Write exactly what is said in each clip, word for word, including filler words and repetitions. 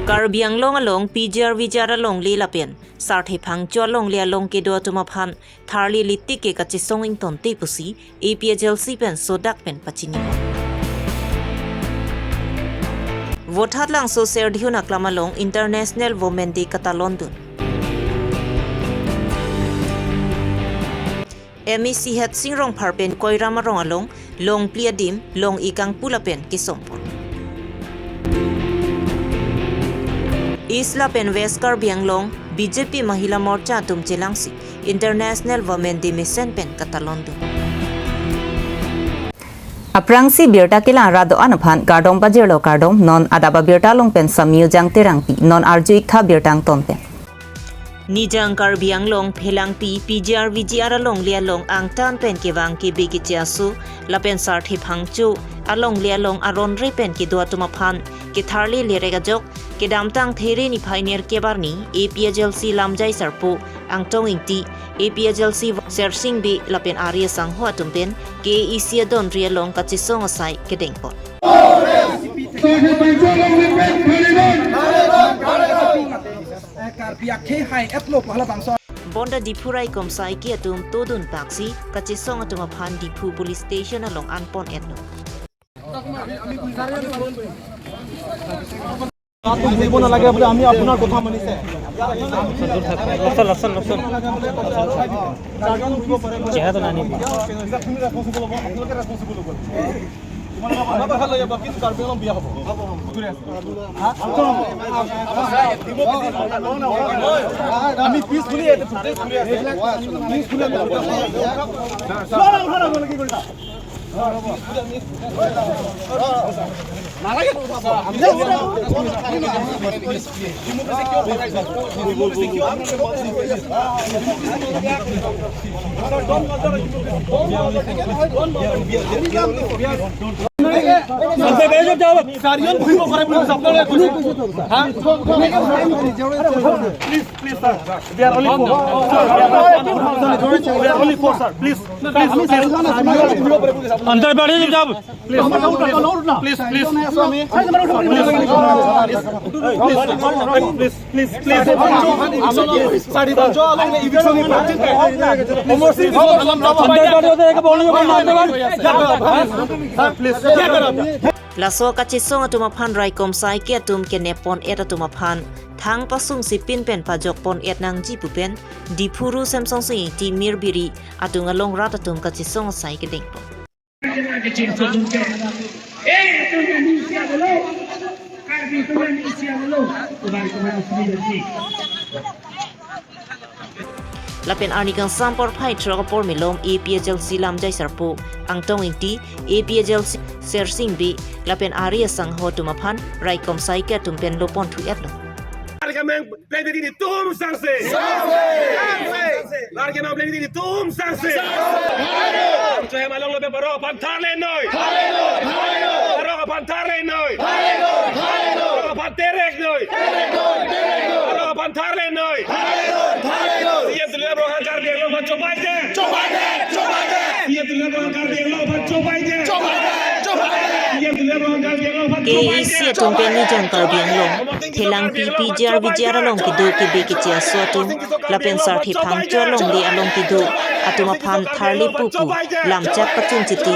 Karbi Anglong along P G R V G R alongle lapen Sarthe Phangcho alongle along kedo atum aphan tharle litik ke kachesong ingtonte pusi A P H L C pen sodak pen pachini. Vothatlangso Serdihun aklam along International Women Day katalondun. M A C Head Sing Rongphar pen Koiram arong along longpli adim long-ik kangpu lapen kesompon. East lapen West Karbi Anglong B J P Mahila Morcha atum chelangsi International Women Day mesen pen katalondun. Aphrangsi birta kelang rat do-an aphan kardom pajirlo kardom, non adap abirta along pen Samyu Jang Terangpi, non arju-ik tha birta angton pen. Nijang Karbi Anglong Phelangpi P G R V G R alongle along angtan pen kevang kebe keche aso lapen Sarthe Phangcho alongle along aron re pen kedo atum aphan ketharle lerek ajok kedamtang There niphai nerkep arni A P H L C lamjai sarpo Angtong Ingti, A P H L C Sersing Bey lapen ari asangho atum pen K A A C adon ri along kachesong asai kedengpon. Karbi akhei hai etlo pu halabangso. Bonta Diphu raikom saike atum todun paksi kachesong atum aphan Diphu Police Station along anpon etlo. তাত বহিব নালাগে বুলি আমি আপোনাৰ কথা মানিছে। লকচোন, লকচোন, লকচোন। চেহেৰাটো নানিবি। তোমালোকৰ আমাৰ কথা লৈ যাব, কিন্তু কাৰ্বি আংলং বিয়া হ'ব। হা? আমি পিচফুলি ইয়াতে প্ৰটেষ্ট কৰি আছোঁ। পিচফুলি আমি প্ৰটেষ্ট কৰি আছোঁ। চাৰিজন বহিব পাৰে বুলি কৈছে আপোনালোকে কোনো কৈছে তো, হা? Please, please, sir. They are only four. Sir, they are only four, sir. Please, please, please. अंदर बैठ जाओ। Please, please, please, please, please, please, please, please, please. চাৰিজন যোৱা অলপ ইভিকশ্যন। অমৰ Singh, sir, please. Laso kachesong atum aphan raikom saike atum kenep pon et atum aphan thang pasungsi pin pen pajok pon et nangji pu pen Diphu Rural Semsonsing Ingti Mirbiri atum along rat atum kachesong asai kedengpon. Lapen arni kangsam porphai throk apor milom A P H L C lamjai sarpo Angtong Ingti, A P H L C Sersing Bey lapen ari asangho atum aphan raikom saike atum pen lopon thu etlo. Larke meng play begi ni tum sangse. Sangse. Larke meng play begi ni tum sangse. Sangse. Cho hem along lope parok aphan tharle noi. Tharle noi, tharle noi. Parok aphan tharle noi. Tharle noi, tharle noi. Parok aphan terek noi. Terek noi, terek noi. Parok aphan tharle noi. Tharle noi, tharle noi. C M Tuliram Ronghang Karbi Anglong aphan chobai de. Chobai de, chobai de. C M Tuliram Ronghang Karbi Anglong aphan chobai de. Chobai de, chobai de. C M Tuliram Ronghang Karbi Anglong aphan chobai de. K A A C atum pen Nijang Karbi Anglong Phelangpi P G R V G R along kedo kebe keche aso atum lapen Sarthe Phangcho alongle along kedo atum aphan tharle pupu lamchak pachun chiti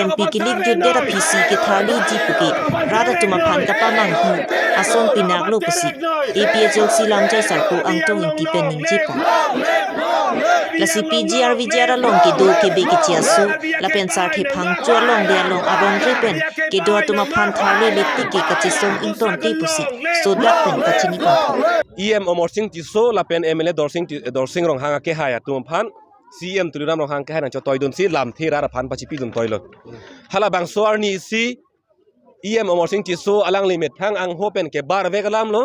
M P kilik jutdet aphisi ketharleji puke rat atum aphan kapamanghu ason pinaklo pusi A P H L C lamjai sarpo Angtong Ingti pen ningjepon. Lasi P G R V G R along kedo kebe keche aso lapen Sarthe Phangcho alongle along aron re pen kedo atum aphan tharle litik ke kachesong ingtonte pusi sodak pen pachini pon. E M Amarsing Tisso lapen M L A Dorsing Ti-, Dorsing Ronghang akehai atum aphan C M Tuliram Ronghang akehai nangchotoidunsi lamthe rat aphan pachipidun toilo. Halabangso arnisi E M Amarsing Tisso alangli methang angho pen kebarvek alamlo.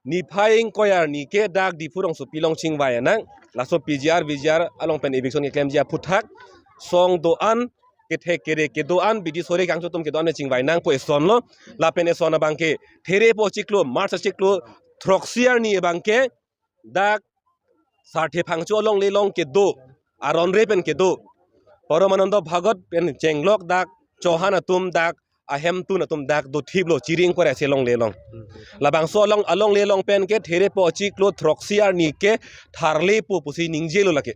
Niphai ingkoi arni ke dak Diphu rongsopi along chingvai nang. Laso P G R V G R along pen eviction keklemji aphuthak song do-an, kethek kere kedo-an, bidi sore kangcho atum kedo-an chingvai nangpo esonlo. Lapen eson abangke Therepo achiklo, March achiklo throksi arni abangke dak Sarthe Phangcho alongle along kedo, aron re pen kedo, Paramanando Bhagat pen chenglok dak Chauhan atum dak ahemtun atum dak dothiplo, Chiring Korai si longle along. Labangso along, alongle along pen ke therepo achiklo throksi arni ke tharlepo pusi ningjelo lake.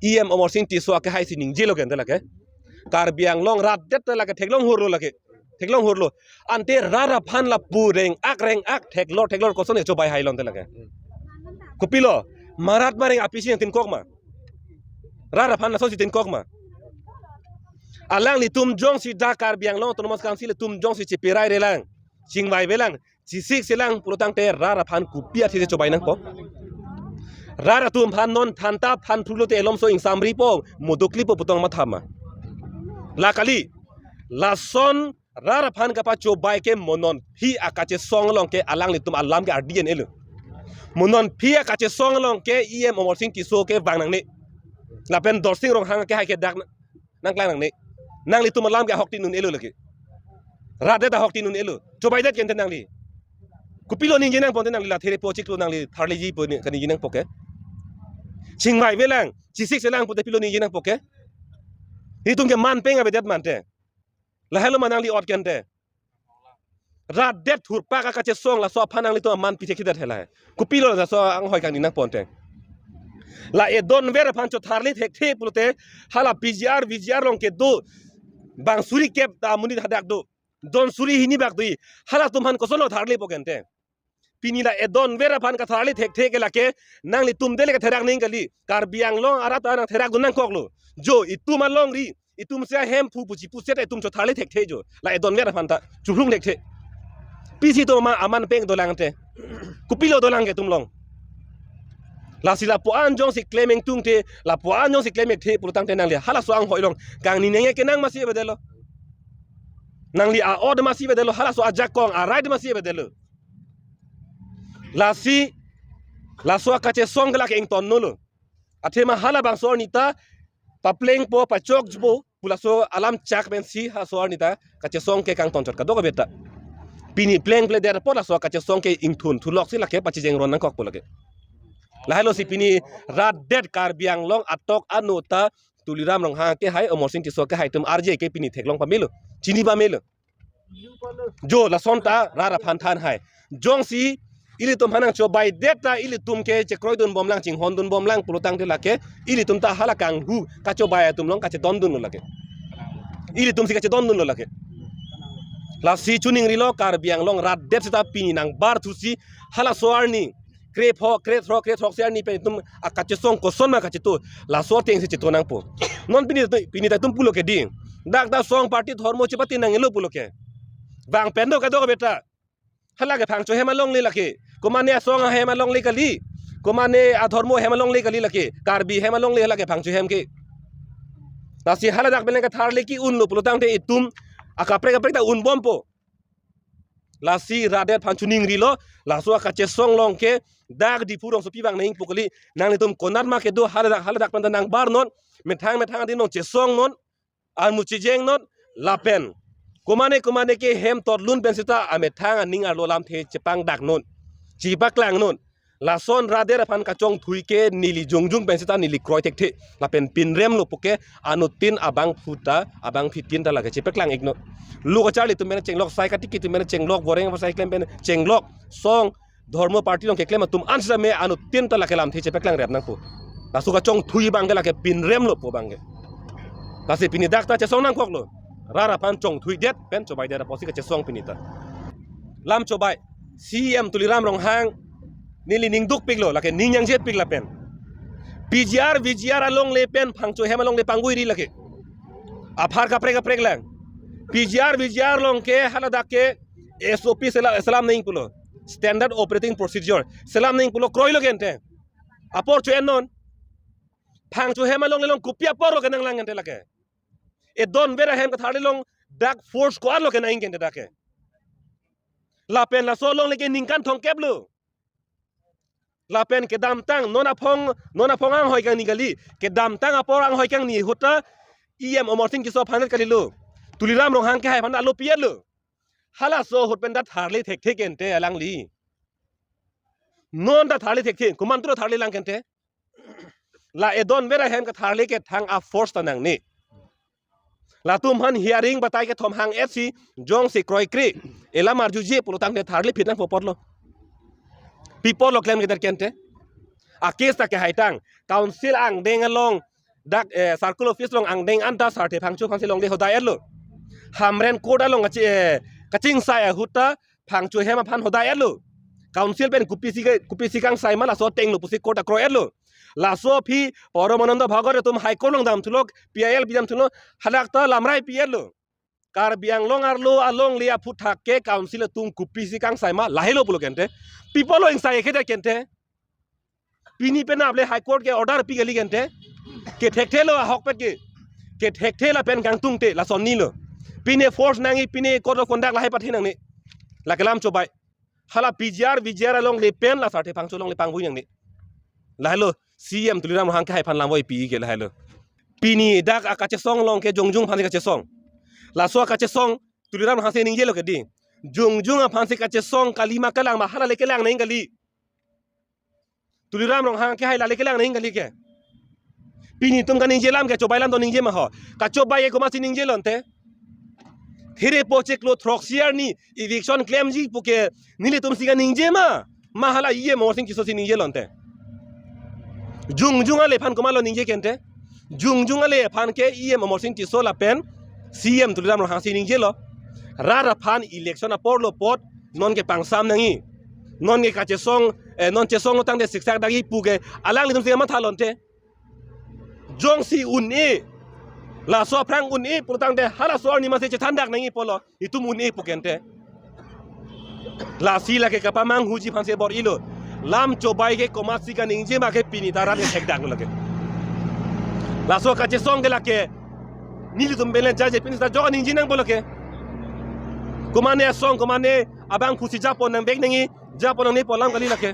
E M Amarsing Tisso akehai si ningjelo ke ante lake. Karbi Anglong rat det lake theklong hurlo lake. Theklong hurlo. Ante rat aphan lapu reng-ak reng-ak theklor theklor koson chobai hailo ante lake. Kopilo, marat mareng apisi nangtinkok ma? Rat aphan laso si tinkok ma? Alanglitum jongsi dak Karbi Anglong Autonomous Council atum jongsi chipirai relang, chingvai velang, chisik selang pulotangte rat aphan kopi athe chobai nangpo? Rat atum aphan non thantha aphan thulote elomso ingsamripo, modoklipo pu tong mathama? La kali, lason rat aphan kapachobai ke mo non aphi akachesong along ke alanglitum alam ke ardi en-elo. Mo non aphi akachesong along ke E M Amarsing Tisso ke vang nangne. Lapen Dorsing Ronghang akehai ke dak nangklang nangne. Nanglitum alam ke ahoktin un-elo lake. Rat det ahoktin un-elo. Chobai det ke ante nangli. Kopilo ningje nangpo ante nangli, la therepo achiklo nangli tharleji pu ni kaningje nangpo ke? Chingvai velang, chisik selang pute pilo ningje nangpo ke? Itum ke man peng avedet ma ante? Lahelo ma nangli ot ke ante? Rat det thurpak akachesong laso aphan nanglitum aman pithekthe lahai. Kopilo laso anghoi kangni nangpo ante? La edonver aphan chotharle thekthe pulote hala P G R, V G R along kedo bang suri kep ta amonit hadak do. Don suri hini bak do-i. Halatum aphan kosonlo tharlepo ke ante? Pini la edonver aphan katharle thekthe ke lake nanglitum dele katherak ning kali. Karbi Anglong arat ta nangtherak dun nangkoklo. Jo, itum alongri, itum si ahemphu pusi pusi ta itum chotharle thekthe jo. La edonver aphan ta churung thekthe. Pisi itum ama aman peng dolang ante? Kopilo dolang ke itum along? Lasi lapu-an jongsi klem ingtungthe, lapu-an jongsi klem ikthe pulotangte nangli halaso anghoi along kangni nangji kenang masi avedetlo. Nangli a-ot masi avedetlo, halaso ajakong a-right masi avedetlo. Lasi laso akachesong ke lake ingtonnolo. Athema halabangso arni ta paplengpo, pachokpo pu laso alam chak pensi halaso arni ta kachesong ke kangtonchot kadokave ta. Pini plengple det apot laso kachesong ke ingthunthu loksi lake pachijeng ron nangkokpo lake. Lahelo si pini rat det Karbi Anglong atok anu ta Tuliram Ronghang akehai, Amarsing Tisso akehai atum arje ke pini theklong pamelo, chini pamelo. Jo, lason ta rat aphan than hai. Jongsi ilitum aphan nangchobai det ta ilitum ke chekroidun bomlang, chinghondun bomlang pulotangte lake ilitum ta hala kanghu kachobai atum along kachedondunlo lake. Ilitum si kachedondunlo lake. Lasi chuningrilo, Karbi Anglong rat det seta pini nangbar thusi halaso arni krepho, krethrok, krethrok si arni pen itum akachesong koson ma kacheto, laso ateng si cheto nangpo. Non pini, pini ta itum pulo ke ding. Dak ta song party dhormo chepati nanglo pulo ke. Vang pen do kadokave ta. Hala ke Phangcho hem alongle lake. Komane asong ahem alongle kali. Komane adhormo hem alongle kali lake. Karbi hem alongle hala ke Phangcho hem ke. Lasi haladak pen le katharle ki-unlo pulotangte itum akaprek kaprek ta unbompo. Lasi rat det aphan chuningrilo, laso akachesong along ke dak Diphu rongsopi vang nangpo kali, nanglitum konat ma kedo haladak haladak pen ta nangbar non, methang methang adim along chesong non, armu chijeng non, lapen komane komane ke hem totlun pen seta amethang aning arlo alamthe chepangdak non, chepaklang non. Lason rat det aphan kachongthui ke neli jongjung pen seta neli kroi thekthe. Lapen pinremlo puke anuttin abangphu ta, abangphitin ta lake chepaklang iknon. Lo kacharli atum pen chenglok, sai katiki atum pen chenglok, boreng asai klem pen chenglok, song, dhormo party along keklem atum an seta me anuttin ta lake lamthe chepaklang rep nangpo. Laso kachongthui abang ke lake pinremlo pu abang ke. Lasi pini dak ta chesong nangkoklo. Rat aphan chongthui det pen chobai det apotsi kachesong pini ta. Lam chobai, C E M Tuliram Ronghang neli ning dukpiklo, lake ning nangjetpik lapen. P G R, V G R alongle pen Phangcho hem alongle pangguiri lake. Aphar kaprek kaprek lang. P G R, V G R along ke haladak ke S O P sela-, selam nangji pulo. Standard Operating Procedure. Selam nangji pulo kroilo ke ante. Apor cho-en non. Phangcho hem alongle along kopi apor lo kenanglang ante lake. Edonver ahem katharle along dak force ko-an lo kenangji ke ante dak ke. Lapen laso alongle ke ningkan thomkep lo. Lapen kedamtang non aphong, non aphong anghoi kangni kali. Kedamtang apor anghoi kangni ahut ta E M Amarsing Tisso aphan kalilo. Tuliram Ronghang akehai aphan alopietlo. Halaso ahut pen ta tharle thekthe ke ante alangli. Non ta tharle thekthe, komantu tharlelang ke ante? La edonver ahem katharle ke thang a-force ta nangne. Latum aphan hearing batai kethom hang-etsi jongsi kroikre elam arjuje pulotangte tharli phit nangpo apotlo. Pi apotlo klem keter kente. A-case ta kehaitang. Council angdeng along dak, eh, circle office along angdeng anta Sarthe Phangcho aphansi longle hodai-etlo. Hamren court along kachi-, eh, kachingsai ahut ta Phangcho ahem aphan hodai-etlo. Council pen kopisi ke, kopisi kangsai ma laso atenglo pusi court ta kroi-etlo. Laso aphi Paramananda Bhagwat atum High Court along damthulo, P I L pidamthulo, hadak ta lamrai pi-etlo. Karbi Anglong arlo alongle aphuthak ke council atum kopisi kangsai ma lahelo pulo kente. Pi apotlo ingsai kethekthe kente. Pini penap le High Court ke order pi kali kente. Kethekthelo ahokpet ke. Kethekthela pen kangtungte lason nilo. Pine force nangji, pine code of conduct lahai pathe nangne. Lake lam chobai. Hala P G R, V G R alongle pen la Sarthe Phangcho alongle pangvui nangne. Lahelo C M Tuliram Ronghang kehai aphan lamvoi pi ke lahelo. Pini dak akachesong along ke jongjung aphansi kachesong. Laso akachesong Tuliram Ronghangsi ningjelo ke di. Jongjung aphansi kachesong kali ma kelang ma, hala le kelang nangji kali. Tuliram Ronghang kehai la le kelang nangji kali ke. Pini itum kaningje alam ke chobai alam do ningje ma ho. Kachobai ke komatsi ningjelo ante. Thiri pochiklo throksi arni eviction klemji pu ke nelitumsi kaningje ma. Ma hala E M Amarsing Tisso si ningjelo ante. Jongjung ale aphan komatlo ningje kente. Jongjung ale aphan ke E M Amarsing Tisso lapen C M Tuliram Ronghangsi ningjelo. Rat aphan election aporlo apot non ke pangsam nangji. Non ke kachesong, eh, non chesonglo tangte siksak dagi pu ke alanglitumsi mathalo ante. Jongsi un-e, laso aphrang un-e pulotangte halaso arni masi chethandak nangji apotlo, itum un-e pu kente. Lasi lake kapamanghuji aphansi bor-ilo. Lam chobai ke komatsi kaningje ma ke pini ta rat ke thekdaklo lake. Laso kachesong ke lake nelitum pen le jaje pini ta jok ningje nangpo lake. Komane asong, komane abang pusi japon nang bek nangji, japon nangne pu alam kali lake.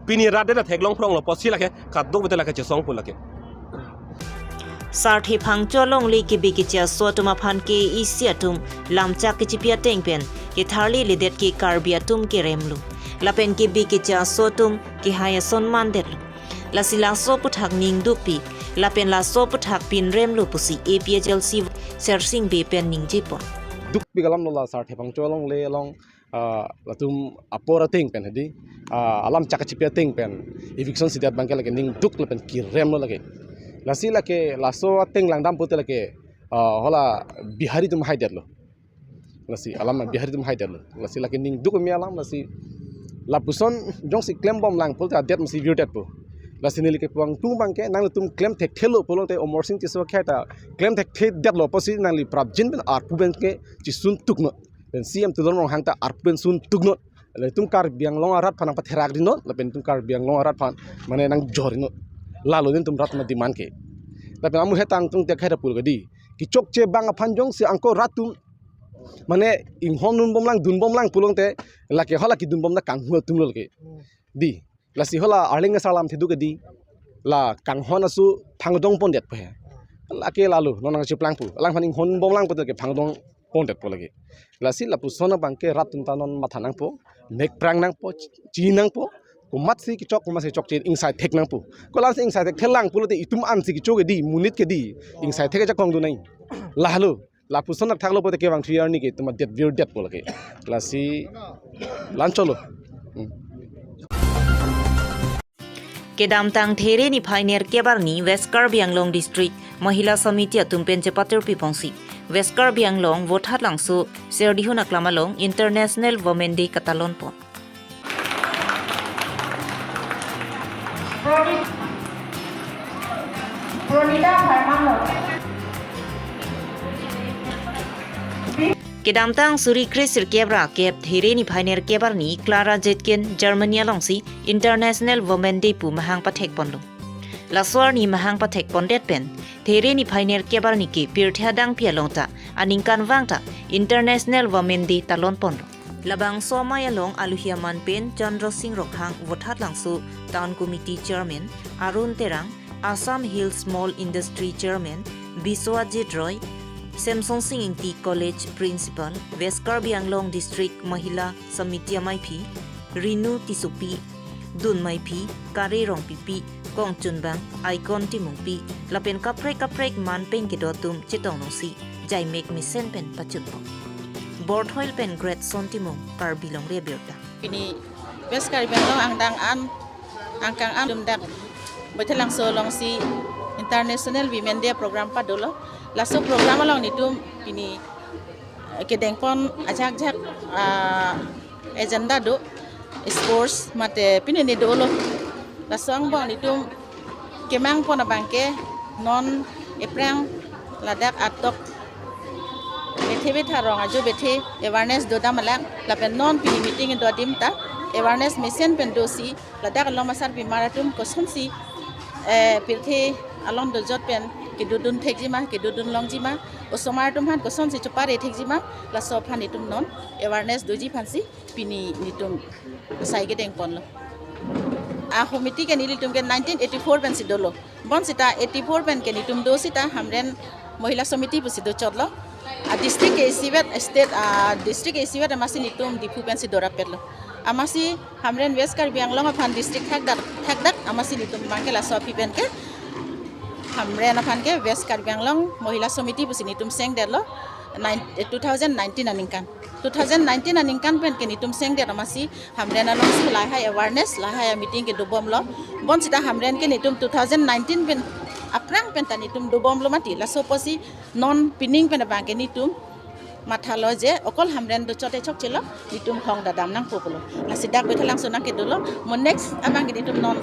Pini rat det ta theklong phronglo apotsi lake, kadokave ta lake chesong pu lake. Sarthe Phangcho alongle kebi keche aso atum aphan ke isi atum lamchak kechipi ateng pen ketharliledet ke Karbi atum keremlo. Lapen kebi keche aso atum kehai ason mandetlo. Lasi laso aphuthak ning dukpik, lapen laso aphuthak pinremlo pusi A P H L C Sersing Bey pen ningjepon. Dukpik alamlo la Sarthe Phangcho alongle along, ah, latum apor ateng pen hedi, ah, alamchak kachipi ateng pen eviction si det abang ke lake ning duk lapen keremlo lake. Lasi lake laso ateng langdam pute lake, ah, hala Bihari atum haidetlo. Lasi alam Bihari atum haidetlo. Lasi lake ning duk me alam lasi lapuson jongsi klembomlang pulote adet masi virdetpo. Lasi neli kepangtung abang ke nanglitum klem thekthelo pulote Amarsing Tisso kehai ta klem thekthedetlo pusi nangli prapjin pen arpu pen ke chisun tuknot. Pen C M Tuliram Ronghang ta arpu pen sun tuknot. Latum Karbi Anglong arat aphan nangpatherak rinot, lapen itum Karbi Anglong arat aphan mane nangjor rinot. Lalo nelitum rat ma demand ke. Lapen amu hetang tung tek hai ta pul kedi. Kechokche abang aphan jongsi angko rat atum mane inghon dunbomlang, dunbomlang pulote lake hala kedunbom ta kanghu atumlo lake. Di, lasi hala Arleng asar alamthe do kedi. La kanghon aso phangdong pondet pu he. Lake lalo non nangcheplangpo. Alangphan inghon bomlang pute ke phangdong pondetpo lake. Lasi lapuson abang ke rat atum ta non matha nangpo, mek prang nangpo, chi nangpo, komatsi kechok, komatsi chokche ingsai thek nangpo. Ko lasi ingsai thekthelang pulote itum ansi kecho kedi, monit kedi, ingsai thek ajakong do nai. Lahelo, lapuson athaklo pute kevang three arni ke itum adet virdetpo lake. Lasi la-anchotlo. Hmm. Kedamtang There niphai nerkep arni West Karbi Anglong District Mahila Samiti atum pen chepatirpi ponsi West Karbi Anglong Vothatlangso Serdihun Aklam along International Women Day katalon pon. Pronita Pharmamon. Kedamtang suri kre sirkep ra kep There niphai nerkep arni Clara Zetkin Germany alongsi International Women Day pu mahang pathek ponlo. Laso arni mahang pathek pondet pen There niphai nerkep arni ke pirthe adangpi along ta aningkanvang ta International Women Day talon ponlo. Labangso amei along aluhi aman pen Chandra Singh Ronghang Vothatlangso Town Committee Chairman, Arun Terang, Assam Hill Small Industry Chairman Biswajit Roy, Semsonsing Ingti College Principal, West Karbi Anglong District Mahila Samiti amaiphi Renu Tissopi, Dun Maiphi, Kare Rongpipi, Kongchunbang, Icon Timungpi, lapen kaprek kaprek manpeng kedo atum chetong nongsi, jaimek mesen pen pachunpon. Borthoil pen Greatson Timung, Karbi Longri Abirta. Pini West Karbi Anglong angdeng an, angkang an atum dak Baithalangso alongsi International Women Day program padolo. Laso program along nelitum pini, eh, kedengpon ajak jak, ah, agenda do, sports mate pini ne dolo. Laso angbong nelitum kemangpon abangke non ephrang ladak atok bethe betha rong ajo bethe awareness dodam alang, lapen non pini meeting do adim ta awareness mesen pen dosi ladak along asarpimar atum kosonsi, eh, pirthe along dojot pen kedodun thekjima, kedodun longjima, osomar atum aphan kosonsi chepare thekjima, laso aphan nelitum non awareness doji aphansi pini nelitum sai kedengponlo. A committee ke nelitum ke nineteen eighty-four pensi dolo. Bonsita eighty-four pen ke nelitum do sita Hamren Mohila Samiti pusi dochotlo. A district ke isivet, state, a district ke isivet amatsi nelitum Diphu pensi dorapetlo. Amatsi Hamren West Karbi Anglong aphan district thakdak, thakdak amatsi nelitum abangke laso aphi pen ke Hamren aphan ke West Karbi Anglong Mohila Samiti pusi nelitum sengdetlo. Nine, eh, two thousand nineteen aningkan. Two thousand nineteen aningkan pen ke nelitum sengdet amatsi Hamren alongsi lahai awareness, lahai meeting kedobomlo. Bonsita Hamren ke nelitum two thousand nineteen pen aphrang pen ta nelitum dobomlo mati. Laso apotsi non pining pen abangke nelitum mathalo je okol Hamren dochote chokchelo, nelitum hong dadam nangpo pulo. Lasi dak Baithalangso nangkedolo, mo next abangke nelitum non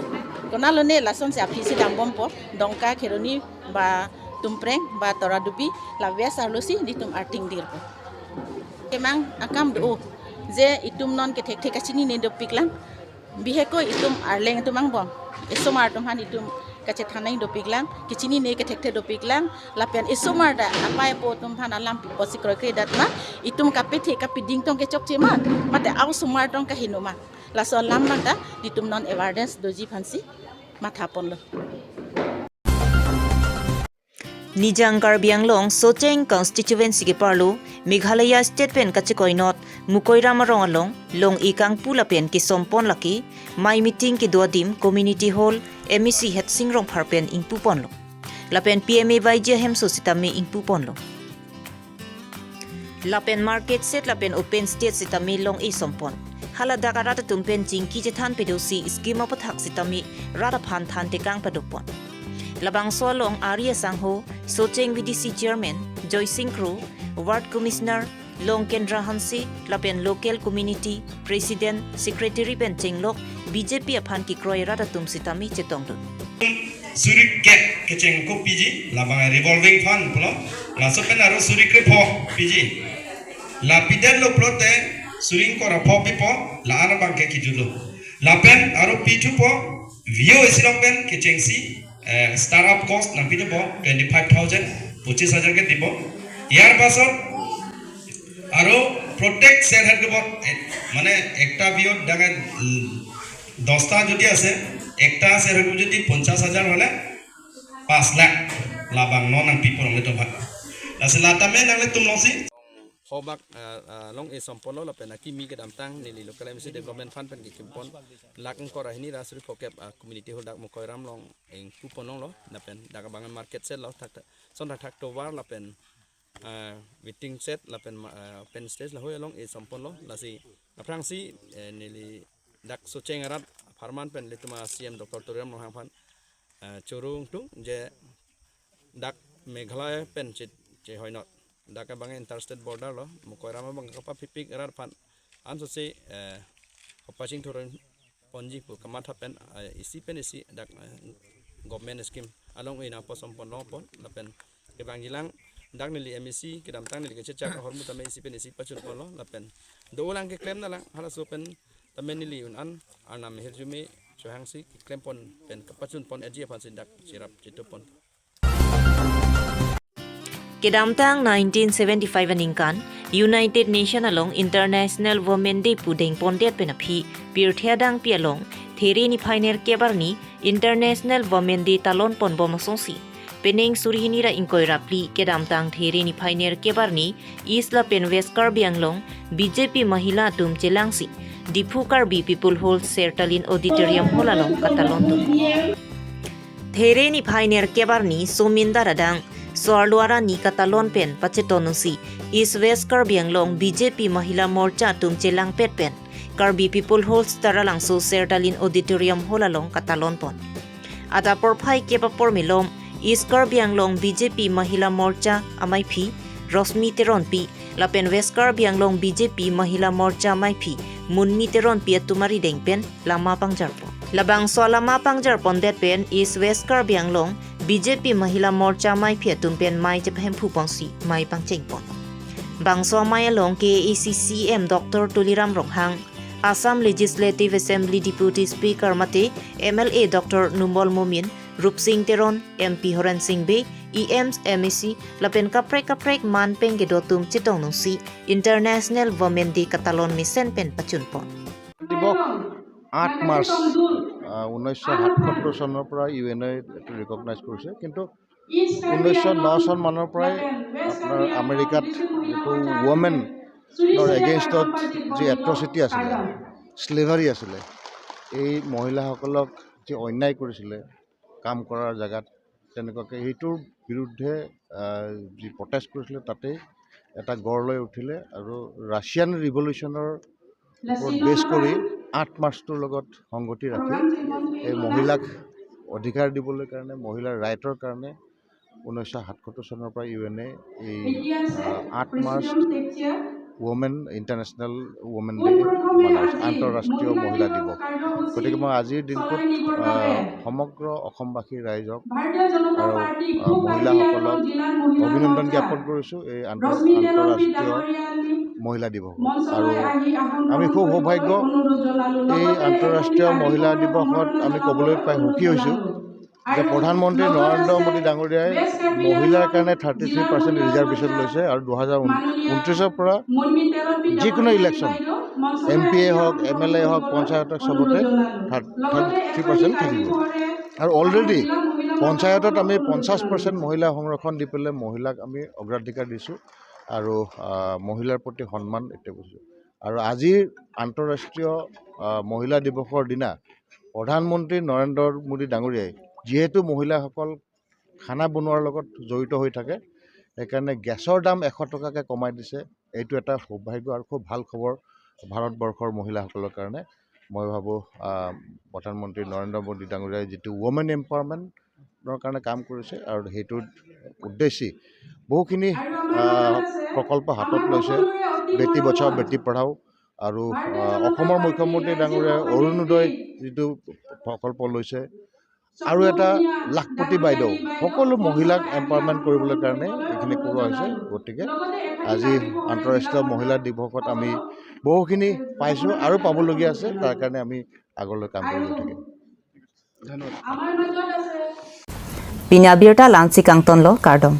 konatlo ne lasonsi aphisi dambompo, Dongka, Kheroni, ba Tumpreng, ba Toradubi, la West arlosi nelitum arting dirpo. Kemang akam do, je itum non kethekthe kachinine dopiklang. Bihek ko itum arleng atum angbong, esomar atum aphan itum kachethan nang dopiklang, kachinine kethekthe dopiklang, lapen esomar ta apai apo atum aphan alam pi apotsi kroikre dat ma, itum kapethe kapiding tong kechokche ma, mate a-osomar tong kaheno ma. Laso alam abang ta nelitum non awareness doji aphansi mathaponlo. Nijang Karbi Anglong Socheng constituency keparlo Meghalaya state pen kachekoinot Mukoiram arong along long-e kangpu lapen kesomponlake mai meeting kedo adim community hall M A C Headsing Rongphar pen ingpuponlo. Lapen P M A Y G ahemso sitame ingpuponlo. Lapen market shed lapen open stage sitame long-e sompon. Haladak arat atum pen chingki chethan pedosi scheme aputhak sitame rat aphan than tekang padopon. Labangso along ari asangho, Socheng V D C Chairman Joysing Kro, Ward Commissioner Longkendra Hanse, lapen local community president, secretary pen chenglok B J P aphan kekroi rat atum sitame chetongdun. Suri kep kecheng ko piji, labang revolving fund pulo, laso pen aro suri krepho piji. La pidetlo pulote suri ingkoi ra pho pipo, la-an abangke kijulo. Lapen aro pithupo, V O A silong pen kechengsi, eh, startup cost nangpidopo twenty five thousand, pochis hajar ke dipo. Iyar pasot aro protect self help group, eh, mane ekta V O A dangan, mm, dosta jodi ase, ekta self help group jodi ponchas hajar hole pas lakh labang non nangpipo nanglitum aphan. Lasi latame nanglitum alongsi. Hobak, ah, ah, long-e somponlo lapen akimi kedamtang neli local M C development fund pen kekimpon lakh ingkoi ra hini ra suri phokep, ah, community hall dak Mukoiram along ingpuponlonglo lapen dak abang market shed lo thak thak, son thak thak tovar lapen, ah, waiting shed lapen ma-, ah, open stage lahai along-e somponlo. Lasi aphrangsi, eh, neli dak Socheng arat apharman pen ilitum a-C M Doctor Tuliram Ronghang aphan, eh, choro ingtung je dak Meghalaya pen che, chehoinot. Dak abang interstate border lo, Mukoiram abang kapaphipik arat aphan ansose, eh, kapachingthurponji pu kamatha pen, eh, isi pen isi dak, eh, government scheme along-e nangpo somponlongpon lapen kevangjilang dak neli M A C kedamtang neli kechechak ahormu tame isi pen isi pachunponlo lapen dolang keklem nanglang halaso pen tame neli un-an Arnam ahirjume chohangsi keklempon pen kapachunpon eji aphansi dak cherap chetupon. Kedamtang nineteen seventy-five aningkan, United Nation along International Women Day pu dengpondet pen aphi, pirthe adangpi along, There niphai nerkep arni, International Women Day talonponbom asonsi, penang suri hini ra ingkoi ra phli kedamtang There niphai nerkep arni, East lapen West Karbi Anglong, B J P Mahila atum chelangsi, Diphu Karbi People Hall Sertalin Auditorium Hall along katalontun. There niphai nerkep arni Somin Daradang, Soarlo arni katalon pen pachetongdunsi, East West Karbi Anglong B J P Mahila Morcha atum chelangpet pen Karbi People's Hostel Alangso Serdalin Auditorium Hall along katalon pon. Adap porphai kep apor malom, East Karbi Anglong B J P Mahila Morcha amaiphi Rosmi Teronpi lapen West Karbi Anglong B J P Mahila Morcha amaiphi Munmi Teronpi atum arideng pen lama pangjarpon. Labangso alama pangjarpondet pen East West Karbi Anglong B J P Mahila Morcha amaiphi atum pen mei chephemphu ponsi mei pangchengpon. Bangso amei along K A A C C E M Doctor Tuliram Ronghang, Assam Legislative Assembly Deputy Speaker mate M L A Doctor Numal Momin, Rupsing Teron, M P Horen Sing Bey, E Ms, M A C, lapen kaprek kaprek man pen kedo atum chetongdunsi International Women Day katalon mesen pen pachunpon. দিৱস আঠ মাৰ্চ, আহ, ঊনৈছশ সাতসত্তৰ চনৰ পৰা U N অ'ই এইটো ৰিকগনাইজ কৰিছে, কিন্তু ঊনৈছশ ন চন মানৰ পৰাই আপোনাৰ আমেৰিকাত যিটো ৱমেনৰ এগেইনষ্টত যি এট্ৰচিটি আছিলে, শ্লেভাৰী আছিলে, এই মহিলাসকলক যি অন্যায় কৰিছিলে কাম কৰাৰ জেগাত, তেনেকুৱাকে সেইটোৰ বিৰুদ্ধে, আহ, যি প্ৰটেষ্ট কৰিছিলে, তাতেই এটা গঢ় লৈ উঠিলে আৰু ৰাছিয়ান ৰিভলিউচনৰ ওপৰত বেছ কৰি আঠ মাৰ্চটোৰ লগত সংগতি ৰাখি এই মহিলাক অধিকাৰ দিবলৈ কাৰণে, মহিলাৰ ৰাইটৰ কাৰণে ঊনৈছশ সাতসত্তৰ চনৰ পৰা ইউ এন অ'ই এই, আহ, আঠ March women, international women day মনা হৈছে, আন্তঃৰাষ্ট্ৰীয় মহিলা দিৱস। গতিকে মই আজিৰ দিনটোত, আহ, সমগ্ৰ অসমবাসী ৰাইজক আৰু, আহ, মহিলাসকলক অভিনন্দন জ্ঞাপন কৰিছোঁ এই আন্ত-, আন্তঃৰাষ্ট্ৰীয় মহিলা দিৱসত। আৰু আমি খুব সৌভাগ্য, এই আন্তঃৰাষ্ট্ৰীয় মহিলা দিৱসত আমি ক'বলৈ পাই সুখী হৈছোঁ যে প্ৰধানমন্ত্ৰী নৰেন্দ্ৰ মোদী ডাঙৰীয়াই মহিলাৰ কাৰণে থাৰ্টি থ্ৰী পাৰ্চেণ্ট ৰিজাৰ্ভেশ্যন লৈছে আৰু দুহেজাৰ ঊনত্ৰিছৰ পৰা যিকোনো ইলেকশ্যন, এম পি এ হওক, এম এল এ হওক, পঞ্চায়ত হওক, চবতে থাৰ্টি থ্ৰী পাৰ্চেণ্ট থাকিব। আৰু অলৰেডি পঞ্চায়তত আমি পঞ্চাছ পাৰ্চেণ্ট মহিলা সংৰক্ষণ দি পেলাই মহিলাক আমি অগ্ৰাধিকাৰ দিছোঁ আৰু, আহ, মহিলাৰ প্ৰতি সন্মান এতিয়া কৰিছোঁ। আৰু আজিৰ আন্তঃৰাষ্ট্ৰীয়, আহ, মহিলা দিৱসৰ দিনা প্ৰধানমন্ত্ৰী নৰেন্দ্ৰ মোদী ডাঙৰীয়াই যিহেতু মহিলাসকল খানা বনোৱাৰ লগত জড়িত হৈ থাকে, সেইকাৰণে গেছৰ দাম এশ টকাকৈ কমাই দিছে। এইটো এটা সৌভাগ্য আৰু খুব ভাল খবৰ ভাৰতবৰ্ষৰ মহিলাসকলৰ কাৰণে। মই ভাবোঁ, আহ, প্ৰধানমন্ত্ৰী নৰেন্দ্ৰ মোদী ডাঙৰীয়াই যিটো ৱমেন এম্পাৱাৰমেণ্টৰ কাৰণে কাম কৰিছে আৰু সেইটোৰ উদ্দেশ্যেই বহুখিনি, আহ, প্ৰকল্প হাতত লৈছে, বেটী বচাও বেটী পঢ়াও আৰু, আহ, অসমৰ মুখ্যমন্ত্ৰী ডাঙৰীয়াই অৰুণোদয় যিটো প্ৰকল্প লৈছে, আৰু এটা লাখপতি বাইদেউ, সকলো মহিলাক এম্পাৱাৰমেণ্ট কৰিবলৈ কাৰণে এইখিনি কৰোৱা হৈছে। গতিকে আজি আন্তঃৰাষ্ট্ৰীয় মহিলা দিৱসত আমি বহুখিনি পাইছোঁ আৰু পাবলগীয়া আছে, তাৰ কাৰণে আমি আগলৈ কাম কৰি গৈ থাকিম। ধন্যবাদ। Pini abirta la-ansi kangtonlo, kardom.